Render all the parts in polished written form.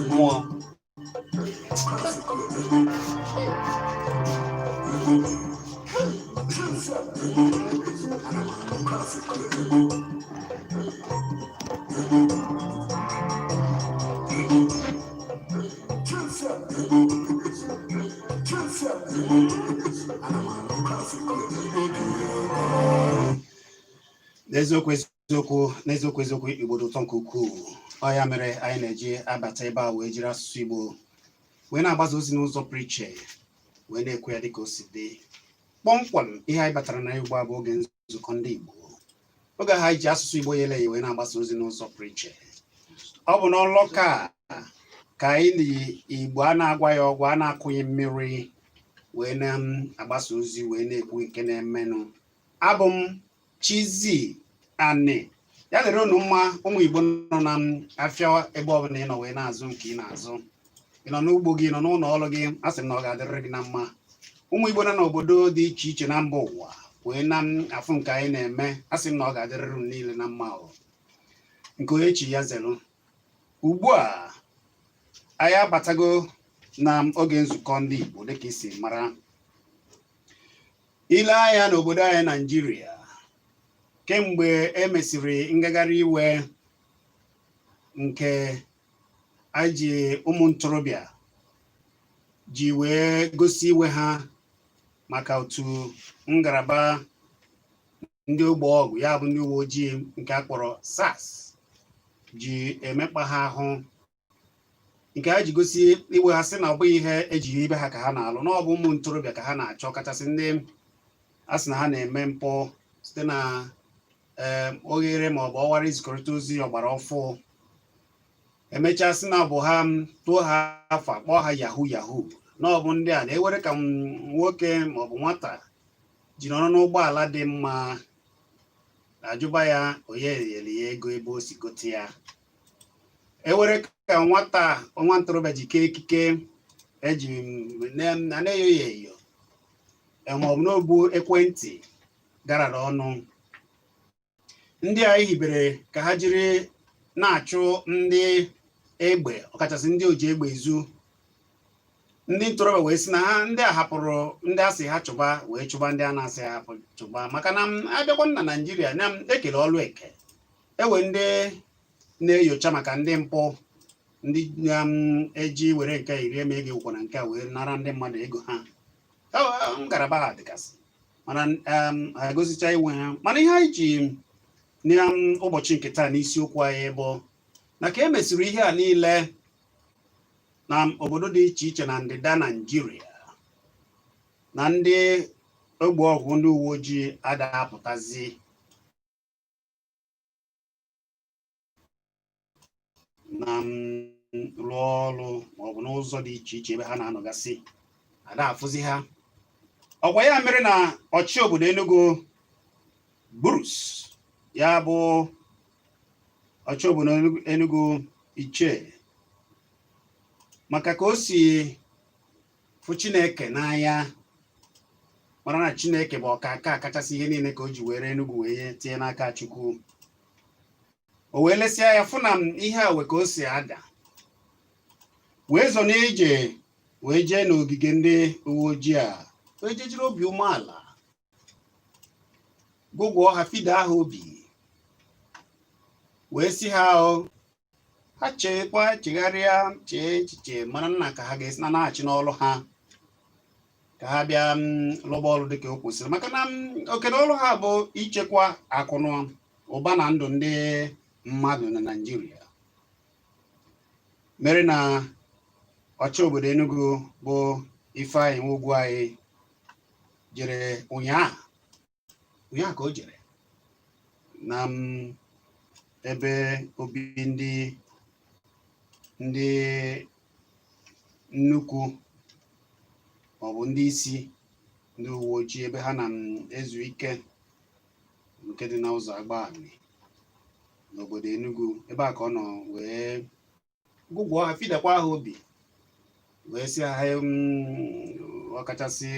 Mmụọ. N'eziokwu eziokwu, n'eziokwu eziokwu, Igbo dị ụtọ nke ukwuu. Ọ ya mere anyị na-eji abata ebe a wee jiri asụsụ Igbo wee na-agbaza ozi n'ụzọ pụrụ iche, wee na-ekwu ya dịka o si dị kpọmkwem. Ihe anyị batara na ugbu a bụ oge nzukọ ndị Igbo, oge ha anyị ji asụsụ Igbo yele ya wee na-agbasa ozi n'ụzọ pụrụ iche. Ọ bụ n'ọlọka a ka anyị na Igbo a na-agwa ya ọgwụ a na-akụghị mmiri wee na-agbasa ozi, wee na-ekwu nke na-emenụ. Abụ m Chizzy Ani. Ya dịrị unu mma, ụmụ Igbo nọ na afịa, ebe ọbụla ị nọ wee na-azụ nke ị na-azụ, ị nọ n'ugbo gị, ị nọ n'ụlọ ọrụ gị, a sị m na ọ ga-adịrịrị gị na mma. Ụmụ Igbo nọ n'obodo dị iche iche na mba ụwa wee na-afụ nke anyị na-eme, a sị m na ọ ga-adịrịrị unu niile na mma. O nke onye chi ya zelu. Ugbu a anyị abatago na oge nzukọ ndị Igbo. Dịka i si mara, i lee anya n'obodo anyị Naijiria, kemgbe e mesịrị ngagharị iwe nke anyị ji ụmụ ntorobịa ji wee gosi iwe ha maka otu ngalaba ndị ogbo ọgụ, ya bụ ndị uwe ojii nke a kpọrọ SARS, ji emekpa ha ahụ, nke ha ji gosi iwe ha sị na ọ bụghị ihe ejighị ibe ha ka ha na-alụ, na ọ bụ ụmụ ntorobịa ka ha na-achọ, kachasị ndị a sị na ha na-eme mpụ site na oghere ma ọ bụ ọwara izikọrịta ozi ọgbara ọfụ. Emechaa sị na ọ bụ ha tụọ ha afa, kpọọ ha yahoo yahoo, na ọ bụ ndị a na-ewere ka nwoke ma ọ bụ nwata ji nọrọ n'ụgbọala dị mma, ajụba ya onye nyere ya ego, ebe o si gote ya. Ewere ka nwata nwa ntorobịa ji kee ekike eji na na-eyo ya eyo, ma ọ bụ n'obu ekwentị garara ọnụ. Ndị a hibere ka ha jiri na-achụ ndị egbe, ọkachasị ndị oji egbe ezu, ndị ntorobịa wee sị na ha ndị a hapụrụ ndị a sị ha chụba wee chụba ndị a na-asị ha hapụ chụba, maka na abịakwa na Naijiria na ekele ọlụ eke ewe ndị na-enyocha maka ndị mpụ, ndị eji were nke iri eme ego ewukwa na nke a wee nara ndị mmadụ ego ha. Ngalaba ha dịgasị, mana ha egosicha iwe ha. Mana ihe anyị ji n'ụbọchị nke taa n'isiokwu anyị bụ na ka e mesịrị ihe a niile na obodo dị iche iche na ndịda Naijiria, na ndị ogbe ọgwụ ndị uwe ojii ada apụtazi na rụọ ọrụ maọbụ n'ụzọ dị iche iche ebe ha na-anọgasị, ada afụzi ha. Ọkwa ya mere na ọchị obodo Enugu Bruce, ya bụ ọchị obodo Enugu Ichie, maka ka o si fụ Chineke n'anya, mara na Chineke bụ ọkaka kachasị ihe niile, ka o ji were Enugu wee tinye n'aka Chukwu. O wee lesịa ya fụ na ihe a wee ka o si ada, wee zọ n'ije wee jee n'ogige ndị uwe ojii a, wee jee jiri obi umeala gụgụọ ha, fida ha obi, wee sị ha o ha chekwa, chegharịa, chee echiche, mara nna ka ha ga-esi na na-achị n'ọrụ ha, ka ha bịa lụba ọrụ dịka o kwesịrị, maka na oke na ọrụ ha bụ ichekwa akụ na ụba na ndụ ndị Mmadụ na Naịjirịa mere na ọchị obodo Enugu bụ Ifeanyi Ugwuanyi jere ụnyaahụ, ụnyaahụ ka o jere na ebe obi ndị nnukwu maọbụ ndị isi ndị uwe ojii ebe ha na-ezu ike nke dị n'ụzọ Agbani n'obodo Enugu. Ebe a ka ọ nọ wee gụgụọ ha, fidakwa ha obi, wee sị ha, ọkachasị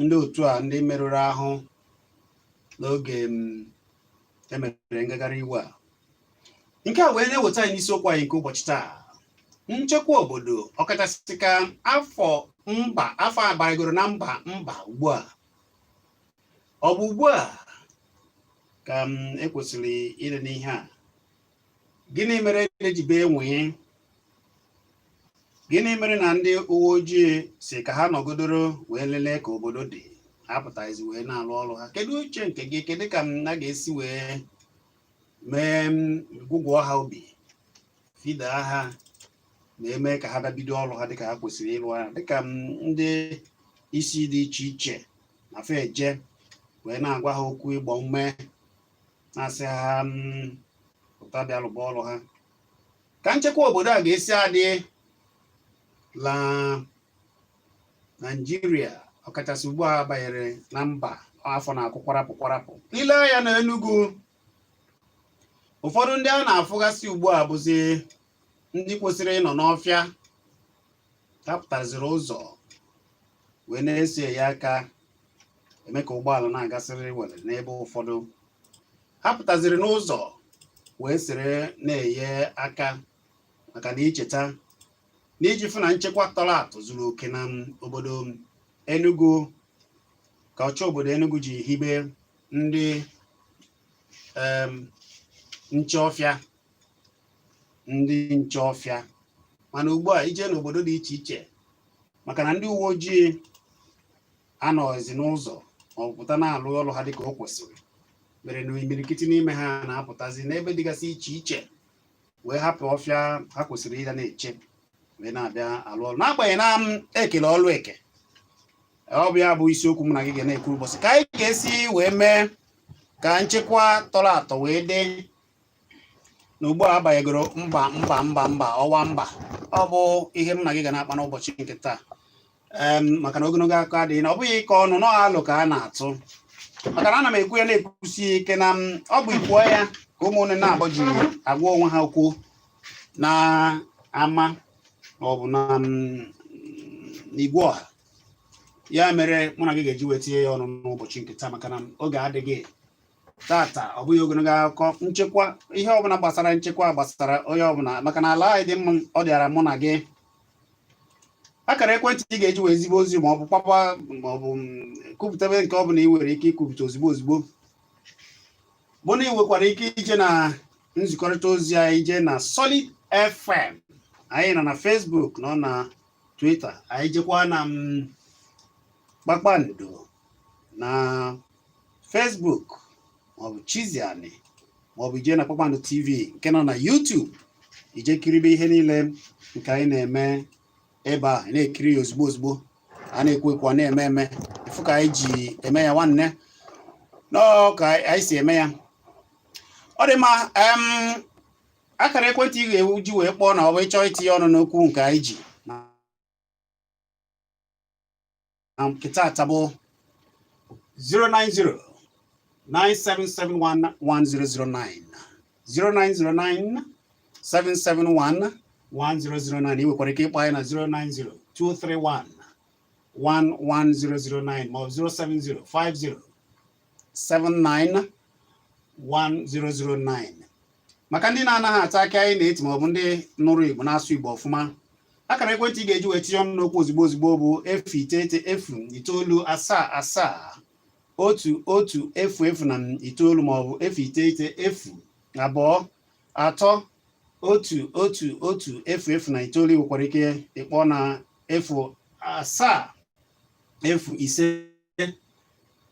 ndị otu a ndị merụrụ ahụ n'oge emere ngagharị iwe a. Nke a wee na-eweta anyị n'isiokwu anyị nke ụbọchị taa: nchekwa obodo, ọkachasị ka afọ mba afọ abanyegoro na mba mba ugbu a. Ọ bụ ugbu a ka m ekwesịrị ile n'ihe a. Gịnị mere eji bee nwee? Gịnị mere na ndị uwe ojii si ka ha nọgodoro wee lelee ka obodo dị, apụtaghịzi wee na-alụ ọrụ ha? Kedu uche nke gị? Kedu ka m na ga-esi wee mee gwụgwọ ha obi, fida ha, ma eme ka ha bịa bido ọrụ ha dịka ha kwesịrị ịrụ ha, dịka ndị isi dị iche iche na fa eje wee na-agwa ha okwu ịgba ume, na-asị ha pụta bịa lụba ọrụ ha, ka nchekwa obodo a ga-esi adị la Naijiria, ọkachasị ugbu a banyere na mba afọ na-akụ kwarapụ kwarapụ? Ile anya na Enugu, ụfọdụ ndị a na-afụgasị ugbu a bụzi ndị kwesịrị ịnọ n'ọfịa dapụtaziri ụzọ wee na-eso ya aka eme ka ụgbọala na-agasịrị were n'ebe ụfọdụ. Ha pụtaziri n'ụzọ wee sere na-enye aka maka na icheta na iji fụ na nchekwa tọrọ atọ zuru oke na obodo Enugu, ka ọchị obodo Enugu ji hibe ndị nche ọfịa, ndị nche ọfịa. Mana ugbu a, ije n'obodo dị iche iche, maka na ndị uwe ojii anọghịzi n'ụzọ ma ọ bụ pụta na-alụ ọrụ ha dịka o kwesịrị, mere na imirikiti n'ime ha na-apụtazi n'ebe dịgasị iche iche wee hapụ ọfịa ha kwesịrị ịga na-eche wee na-abịa alụ ọrụ, n'agbanyeghị na m ekele ọlụ eke. Ọ bụ ya bụ isiokwu mụ na gị ga na-ekwu ụbọchị, ka anyị ga-esi wee mee ka nchekwa tọrọ atọ wee dị na ugbu a abanyegoro mba mba mba mba ọwa mba. Ọ bụ ihe m na gị ga na-akpa n'ụbọchị nke taa, maka na ogologo akụkọ adịghị, na ọ bụghị ịkọ ọnụ nọ alụ ka a na-atụ, maka na ana m ekwu ya na-ekwusi ike na ọ bụ ikwuo ya ka ụmụnne na-abọ ji agwa onwe ha okwu na ama maọbụ na n'igwe ọha. Ya mere mụ na gị ga-eji wee tinye ya ọnụ n'ụbọchị nke taa, maka na oge adịghị tata. Ọ bụghị ogologo akụkọ. Nchekwa, ihe ọbụla gbasara nchekwa gbasara onye ọbụla, maka na ala anyị dị mma, ọ dịara mụ na gị. Akara ekwentị ị ga-eji wee zigbo ozi ma ọ bụ kpakpa ma ọ bụ kwupụtabe nke ọbụla ị nwere ike ikwupụta ozigbo ozigbo bụ na ị nwekwara ike ije na nzikọrịta ozi anyị, ije na Solid FM. Anyị nọ na Facebook, nọ na Twitter. Anyị jekwa na Kpakpando na Facebook maọbụ Chiziani, maọbụ ije na Kpakpando TV nke nọ na YouTube, ije kiribe ihe niile nke anyị na-eme ebe a, na-ekiri ya ozugbo ozugbo a na-ekwu ekwu, a na-eme eme. Ịfụ ka anyị ji eme ya, nwanne, nọọ ka anyị si eme ya. Ọ dị mma. Akara ekwentị ị ga-eji wee kpọọ na ọ bụ ịchọọ itinye ọnụ n'okwu nke anyị ji na nke taata bụ 090 9771 1009, 0909 771 1009. Ị nwekwara ike ịkpọ anyị na 090 231 11009 maọbụ 070 50 79 1009. Maka ndị na-anaghị ata aka anyị na-eti maọbụ ndị nụrụ Igbo na-asụ Igbo ọfụma, akara ekwentị ị ga-eji wee tinye ọnụ n'okwu ozigbo ozigbo bụ 0 9 0 9 7 7 1 1 0 0 na 9, maọbụ 0 9 0 2 3 1 1 1 0 0 na 9. Ị nwekwara ike ịkpọ na 0 7 0 5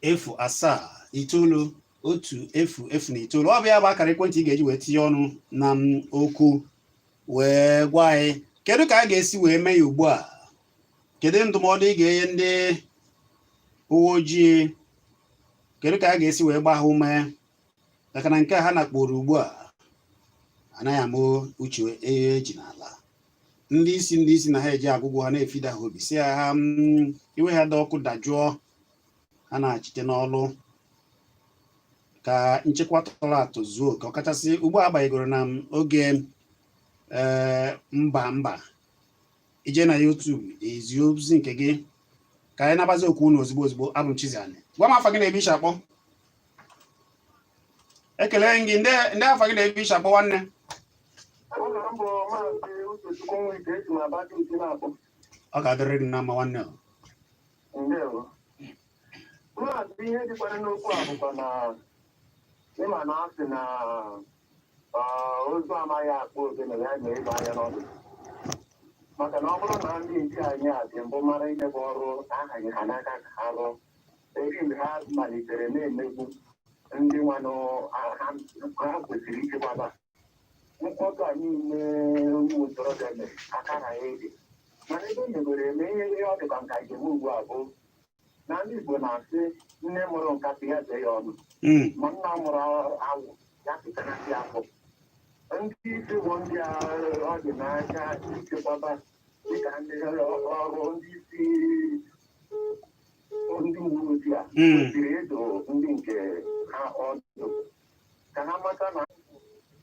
0 7 9. 1 0 0 9. Ọ bụ ya bụ akara ekwentị ị ga-eji wee tinye ọnụ na okwu wee gwa anyị kedu ka a ga-esi wee mee ya ugbu a. Kedu ndụmọdụ ị ga-enye ndị uwe ojii? Kedu ka a ga-esi wee gbaa ha ume, maka na nke a ha nakporo ugbu a anaghị ama uche eji n'ala ndị isi na ha eji agwụgwụ ha na-efida ha obi si ha iwe ha dị ọkụ dajụọ, ha na-achite n'ọlụ ka nchekwa tọrọ atọ zuo oke, ọkachasị ugbu a agbanyegoro na oge ee mba mba ije na YouTube ezi ozi nke gị. Ka anyị nabazi okwu unu ozugbo ozugbo. Abụ m Chiziani. Gwa m afa gị na ebe ishi akpọ. Ekele gị. Ndị afa gị na ebe ishi akpọ, nwanne? Ụlọ mbụ, Maazị Uchechukwu Nwike, esi m Abakaliki na-akpọ. Ọ ga-adịrị gị na mma, nwanne o. Ndewo. Maazị, ihe dịkwara n'okwu a bụkwa na ịma na asị na ozu amaghị akpọ ogene ya na-ego anya n'ọdụ, maka na ọ bụrụ na ndị nche anyị a dị mbụ mara ihe bụ ọrụ ahaghị ha n'aka ka ha rụọ eri mgbe ha malitere na-emegbu ndị nwanụ ha ha kwesịrị ichekwaba, mkpọtụ a niile ụmụ ntorobịa mere aka na ya ede. Mana ebe e megoro eme ihe ọ dịkwa nka njem ugbu a bụ na ndị Igbo na-asị nne mụrụ nkapị ya bee ya ọnụ, ma nna mụrụ awụ ya pụtara ndị afọ. Ndị isi bụ ndị a ọ dị n'aka ichekwaba, dịka ndị ọrụ ndị isi ndị uwe ojii a kwesịrị ịdụ ndị nke ha ọdụ ka ha mata na